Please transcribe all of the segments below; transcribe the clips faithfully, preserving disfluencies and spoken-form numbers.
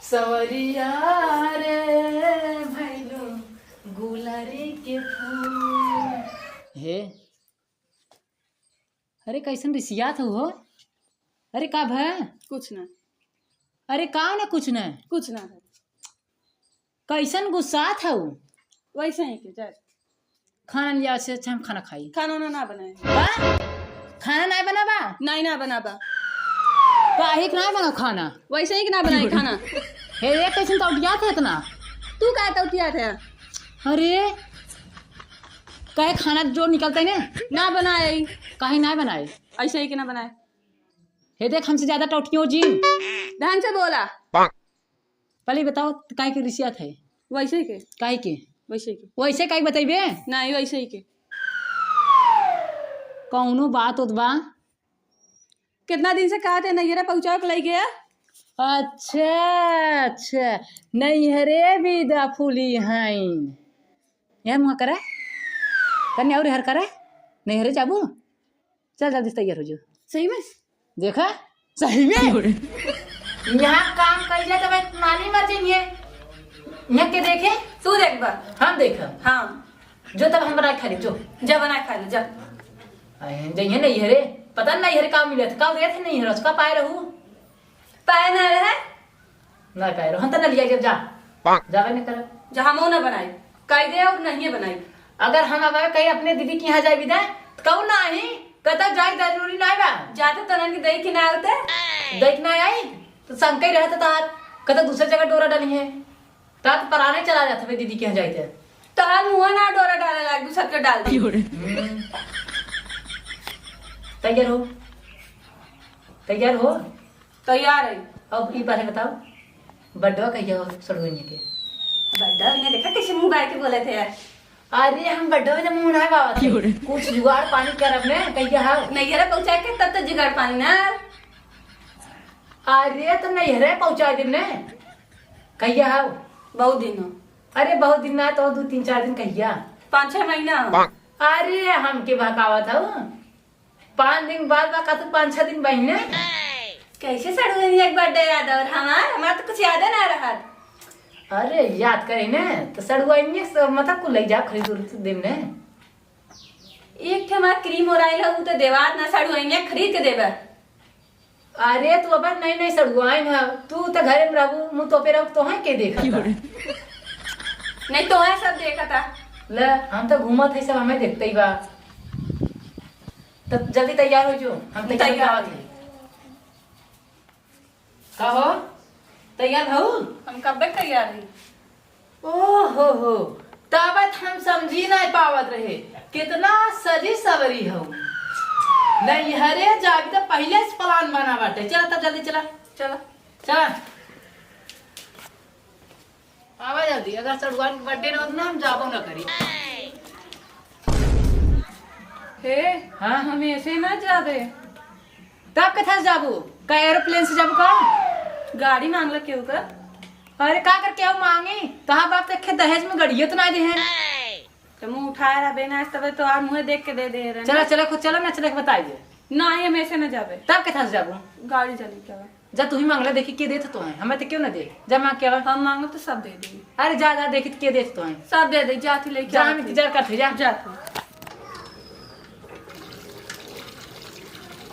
सवरिया रे भैलो गुलरी के फूल। हे, अरे कैसन रिसियात हो, हो? अरे का भय? कुछ ना। अरे का ना कुछ ना? कुछ ना है। कैसन गुस्सात हो? वैसे ही के, जा। खाना लिया से अच्छा हम खाना खाई। खाना ना, ना बनाए। का? खाना नाय बनाबा? नाय, ना बनाबा। काहे के नाय बनाओ खाना? वैसे ही के ना बनाए खाना। हे रे, कैसन तौटियात है इतना? तू का तौटियात है? अरे, काहे खाना जो निकलता है ना? ना बनाए। काहे ना बनाए? ऐसे ही के ना बनाए। हे देख, हमसे ज्यादा टौटियो जी। ढंग से बोला। पहले बताओ, काहे के रिसियात है? वैसे के। काहे के? वैसे के। वैसे काहे के बतैबे? नहीं, वैसे ही के। कौनो बात होत बा? कितना दिन से कहत है नैहरे पहुँचावे के लई गया? अच्छा, अच्छा, नैहरे विदा फूली हईन। यह मुँह करे, कन्या और हर करे, नैहरे जाबू? चल जल्दी से तैयार हो जो। सही में? देखा, सही में। यहाँ काम कइले तो भाई नानी मर जाइए। यहाँ के देखे? तू देखबा। हम देखब। हाँ। जो तब हम बना के खा ले, जो। जा बना के खा ले, जा। अरे, जइहे नैहरे, पता नहीं नैहरे का मिलत, का देत है नैहरे, उसका पाए रहू। पाए ना रहे। ना पाए रहू, हम तो ना लिया जब जा। जावे नहीं करब। जा हमो ना बनाई, कह दे और नहीं बनाई। अगर हम अब कहीं अपने दीदी के यहाँ जाए विदा, तो कहू ना ही, कतब जाए जरूरी ना बा। जाते तो नन के देख के ना आते। देख ना आई, तो शंका ही रहता था, कतब दूसरे जगह डोरा डाली है। तात पराने चला जात हवे दीदी के यहाँ जाइते। तोहार मुँह ना डोरा डाले लाग, दूसर के डाल दी। हम्म। तैयार हो, तैयार हो। तैयार है। अब ई बारे बताओ, बड्डवा कहिया हो सड़ुआइने के? बड्डवा ने देखा कैसे मुँह बार के बोले थे यार। अरे हम बड्डवा जब मुँह ना बावत है। कुछ जुगाड़ पानी करब ने, कहिया हो? नहीं, अरे पहुँचा के तब तो जुगाड़ पानी ना। अरे तो नहीं रे, पहुँचा देब ने। कहिया हो? बहुत दिन हो। अरे बहुत दिन ना तो दो तीन चार दिन कहिया? पाँच छह महीना हो। अरे हमके बहकावत हऊ। पाँच दिन बाद बा का तू पाँच छह दिन बहिने? कैसे सड़ुआइन एक बर्थडे याद और हमार, हमार तो कुछ यादे ना रहत। अरे याद करे ने तो सड़ुआइन से मतलब कुल ले जा खरीद उरीद देब ने। एक ठे हमार क्रीम और आइल हो, उ तो देवात ना, सड़ुआइन खरीद के देबे। अरे, तू अबे नई नई सड़ुआइन है, तू तो घरे में रहबू, मुँह तोपे रहबू, तोहे के देखता? नहीं, तोहे सब देखता। ले, हम तो घूमत है, सब हमें देखते ही बा। तब जल्दी तैयार हो जो, हम तैयार तैयार। आवत है। का हो, तैयार हो? हम कब तैयार है? ओहो हो, तबत हम समझी नाहीं पावत रहे, कितना सजी सवरी हऊ। नैहरे जाबी त पहिले से plan बना बाटे। चला तब जल्दी चला। चला। चला। आवा जल्दी, अगर सड़ुआइन के birthday न होत ना, हम जाबो न करी। हे, हाँ? हम ऐसे ना जाबे। तब कथा से जाबू? का aeroplane से जाबू का? गाड़ी मांग ला केहू का। अरे का कर केहू मांगी? तहार बाप तो एक दहेज में गड़ियो तो ना दे हैं। तो मुँह उठाए रहबे ना, तबे तो आप मुँहे देख के दे दे रहे चला, ना। चला, खुद चला ना, चला के बताई दे। नहीं, हम ऐसे ना जाबे। तब कथा से जाबू? गाड़ी चली क्या? जा तू ही मांग ले, देखी के देत तो है, हमें तो क्यों ना दे। जा मांग के आवा। हम मांगब तो सब दे दी। अरे जा, जा, देखी के देत तो है। सब दे दे, जा तू लेके जा, आ हम तू। इंतजार करते, जा। जा तू।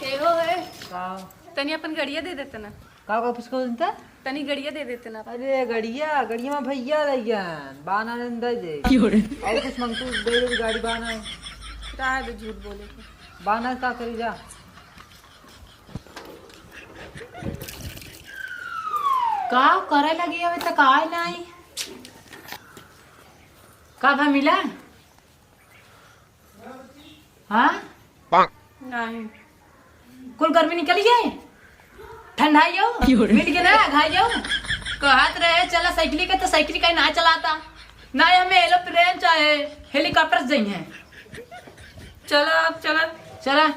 के हो है? का? तनी अपन गड़िया दे देते ना। का, का पूछ को देता? तनी गड़िया दे देते ना। अरे गड़िया, गड़िया में भैया रहियन, बाना ने दे दे। क्यों रे? और कुछ मांग तू दे दे, गाड़ी बाना है। का है बे झूठ बोले के? बाना का करी जा। का करे लगी अबे तक आए नाही? का भा मिला? हाँ? नहीं। कुल गर्मी निकल गई? ठंडा आइयो? क्यों रे? मिल के ना, घाइयो? कहत रहे, चला साइकिल के, तो साइकिल का ना चलाता। ना हमें aeroplane चाहे helicopter से जाइए। चला, अब चला। चला।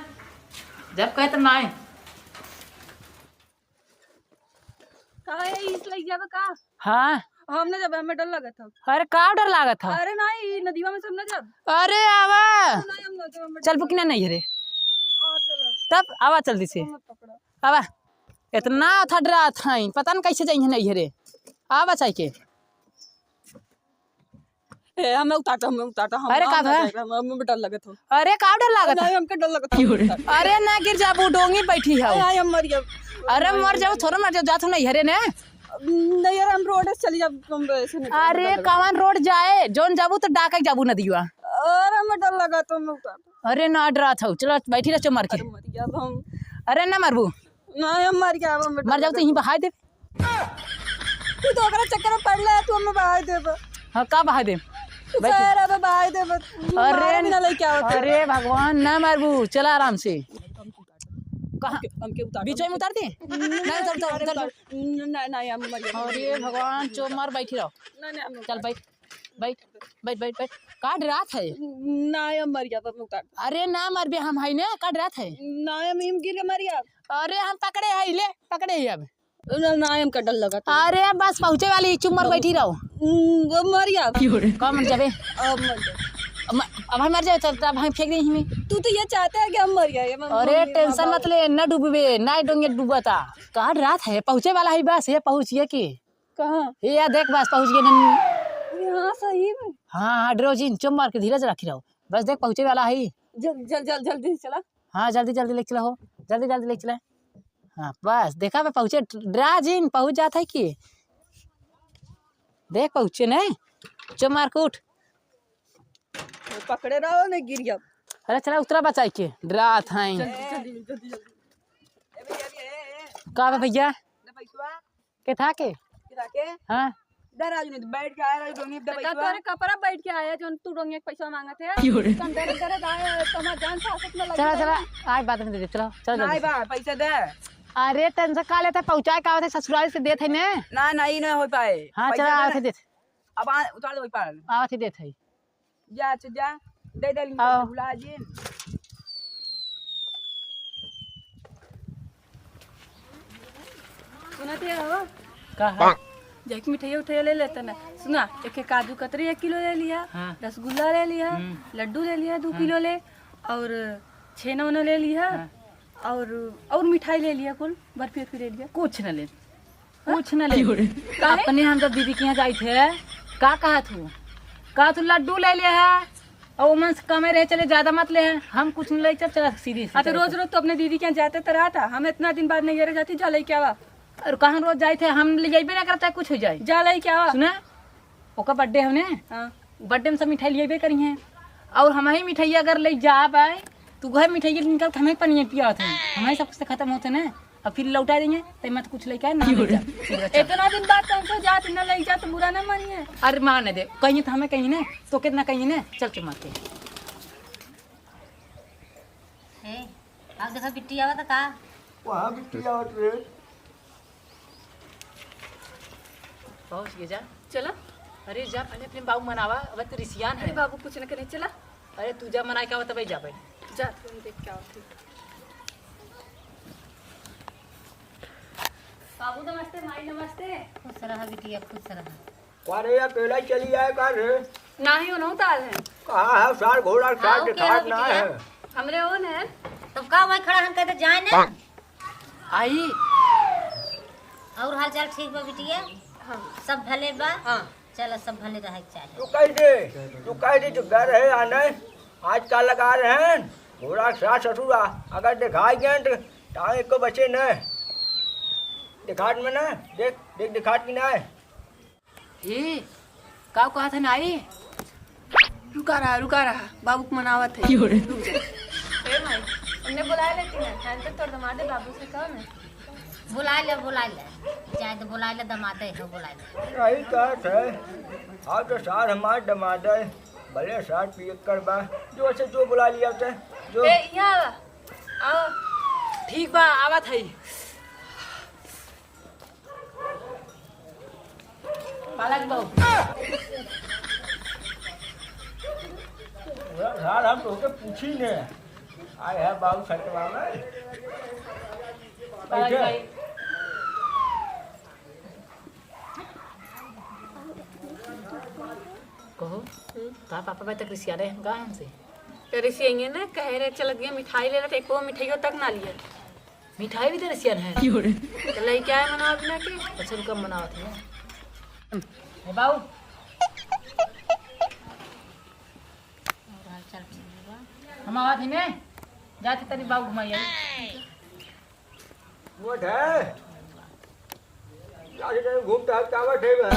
जब कहे तब ना आए। का है, इस लग जाबे का? हाँ। हम ना जाबे, हमें डर लागत ह। अरे, का डर लागत ह? अरे नहीं, ई नदीवा में से हम ना जाब। अरे, आवा। नहीं, हम ना जाब, हमें चल, डर बुकिना नहीं है रे। हाँ, चलो। तब आवा जल्दी से। मत पकड़ा। आवा। इतना था डरात हई, पता न कैसे जाइए नहीं है रे। आ बचाई के। ए, हमें उतार दो, हमें उतार दो, हम, अरे, हम का ना भा? जाएगा, हमें, हमें डर लगत हो। अरे, का डर लागत नहीं, है? हमके डर लगत हो। अरे, ना गिर जाबू, डोंगी बैठी है। नहीं, हम मर गए। अरे, मर जाओ, थोड़ा मर जाओ, जात हो नहीं हरे ने। नहीं यार, हम रोड से चली जाब, हम ऐसे नहीं अरे, डर लगत। कवन रोड जाए, जौन जाबू तो डाका जाबू नदिया। अरे, हमें डर लगत हो, हमें उतार दो। अरे, ना डरात हो, चलो, बैठी रह, चो मार के। अरे, मर गया अब हम। अरे, ना मरबू। नहीं, हम मर गया, अब हमें डर मर जाओ तो लगत यहीं हो। बहाय दे। तू तो ओकरा चक्कर में पड़ ले, तू हमें बहाय देबा। हाँ, का बहाय देब? तू बैठ। कह रहा बा बहाय देबा। अरे, मारे बिना लेके आवत है। अरे भगवान, ना मारबू, चला आराम से। कहाँ? हमके, हमके उतार। बीच में उतार दे? नहीं, उतार, उतार, उतार। नहीं, नहीं, हम मर गए। अरे भगवान, चुप मार, बैठी रहो। नहीं, नहीं, हम चल, बैठ, बैठ, बैठ, बैठ, बैठ। का डरात है? नहीं, हम मर गया, तब उतार। अरे ना मरबे, हम है ना, का डरात है? नहीं, हम, हम गिर के मर गया। अरे हम पकड़े है, ले, पकड़े है अब। ना, ना, हमका डर लगत है। अरे, बस पहुँचे वाली, चुप मर हम बैठी रहो। हम्म, वो मर गया। का मर जाबे? अब मर गया। अब, अब हम मर जाबे, तब, तब हम फेंक दे ही में। तू तो ये चाहते है कि हम मर जाए, हम, अरे, हम, टेंशन हम मत ले, ना डूबबे, ना डोंगे डूबता। कहाँ रात है, पहुँचे वाला है बस, ये पहुँचिए के। कहाँ? ये या देख बस, पहुँच गए ना। यहाँ सही में? हाँ, हाँ, डरो जिन, चुप मार के धीरज रखी रहो। बस देख, पहुँचे वाला है। जल-, जल-, जल-, जल्दी से चला। हाँ, जल्दी, जल्दी लेके चला हो, जल्दी, जल्दी लेके चला। हाँ, बस, देखा बे, पहुँचे, डरा जिन, पहुँच जात है कि। देख, पहुँचे नहीं, चो मार के उठ। पकड़े रहो, नहीं गिर गया। अरे, चला, उतरा बचाई के, डरात हैं। जल्दी, जल्दी, जल्दी, जल्दी। का बा भैया? ले पैसवा। के था के? के था के? हाँ। दे राजू, नहीं तो बैठ के आया राजू, डोंगी दे तो का पैसवा। तोरे कपड़ा बैठ के आया, जोन तू डोंगी के पैसा मांगत है? क्यों रे? कम दे, दे, दे, दाए, तुम्हार जान सासत में लगी चला, रही चला, है। आज बाद में दे दे, चला, चला जल्दी नहीं से। बा, पैसा दे। अरे, टेंशन का लेता है, पहुँचाए का होता है, ससुराल से देत है ने। ना, ना, ई ना हो पाए। हाँ, पैसा चला, दे आवत ना। है देत। अब आ, उतार दे, वही पार। आवत है देत है। जा, अच्छा, जा। दे दे, लिंगो आओ। भुला जिन। सुनत है हो? का है? जाके मिठाइया उठाइया ले लेता ना। सुना, एक, एक काजू कतरी एक किलो ले लिया, हाँ। रसगुल्ला ले लिया, हम्म। लड्डू ले लिया, दो हाँ। किलो ले, और छेना ओना ले लिया, हाँ। और, और मिठाई ले लिया, कुल बर्फी उर्फी ले लिया। कुछ न ले। कुछ न ले। काहे? अपने हम जब दीदी के यहाँ जाई थे, का कहा तू? कहा तू लड्डू ले ले है, और ओमन से कमे रहे चले, ज्यादा मत ले है। हम कुछ न ले, चल चला सीधी से हाँ, तो चले रोज चल। रोज तो अपने दीदी के यहाँ जाते तो रहा था, हम इतना दिन बाद नहीं रह जाती, जा लेके आवा। और कहाँ रोज जाई थे, हम ले जाइबे ना करता, कुछ हो जाए। जा लेके आवा। सुना? ओकर birthday है ने? हाँ। Birthday में सब मिठाई लिएबे करी हैं। और हम ही मिठाई अगर ले जा पाए, तो वह मिठाई निकल के हमें पनिया पिया होते हैं। हमारे सब कुछ तो खत्म होते ना। अब फिर लौटा देंगे, तो मत कुछ लेके आए, ना ले जा। इतना दिन बाद तुमको जात ना ले जा, तो बुरा ना मानिए। अरे मान दे, कहीं तो हमें कहीं ना, तो कितना कहीं ना, चल चुमा के। ए, अब देखा बिट्टी आवा तो का? कहाँ बिट्टी आवत रे? पहुँच गए जा। चला। अरे जा, पहले अपने बाबू मनावा, अब तू रिसियान अरे है। बाबू कुछ न करे, चला। अरे तू जा, मना के आवा, तब जा भाई। जा, तुम देख के आओ फिर। बाबू नमस्ते, माई नमस्ते। खुश रहा बिटिया, खुश रहा। का रे, अकेला चली आए का रे? नाही, उन्हों ताल है। कहाँ है सार घोड़ा, सार आओ, दिखात केरा ना बिटिया। है। हमरे ओन है। तब का वही खड़ा हम कहते जाए ना? आई। और हाल चाल ठीक बा बिटिया? हाँ। सब भले बा? हाँ। चलो, सब भले रहे के चाही। तू कह दे, तू कह दे जो घर है आने, आज का लगा रहे हैं, घोड़ा सास ससुर आ, अगर दिखाई गए तो टांग एको बचे न। दिखात में ना, देख, देख दिखात की ना है। ए, का कहत है नाई? रुका रहा, रुका रहा, बाबू के मनावत है। क्यों रे? रुक जा। ए माई, उन्हें बुलाए लेती ना, खान पे तोर दमादे बाबू से कहो ना। बुला ले, बुला ले, जाए तो बुला ले, दमादे हो, बुला ले। यही कहत है, हाँ तो सार हमार दमादे, भले सार पियक्कड़ बा, जो से जो बुला लिया तो, जो। ए, यहाँ आवा, आओ। ठीक बा, आवत है। पालक बहू। यार, हम तोके पूछी ने। आए है बाबू सटवा में। पालक बैठे। भाई। कहो, हम्म। तार पापा भाई तक रिसिया रहे हम का हमसे? तो रिसियेंगे ना, कहे रहे चलत गए मिठाई ले लेते, एको मिठाइयों तक ना लिए। मिठाई भी तेरे सियान है? तो लइके आए मनावा बिना के। अच्छा, रुका, मनावत है। ए बाऊ, और हाल चाल ठीक बा? हम आवत ही ने, जाते तनी बाऊ घुमाई आई। मोट है। जाते तनी घूम टहल के आवत है बा।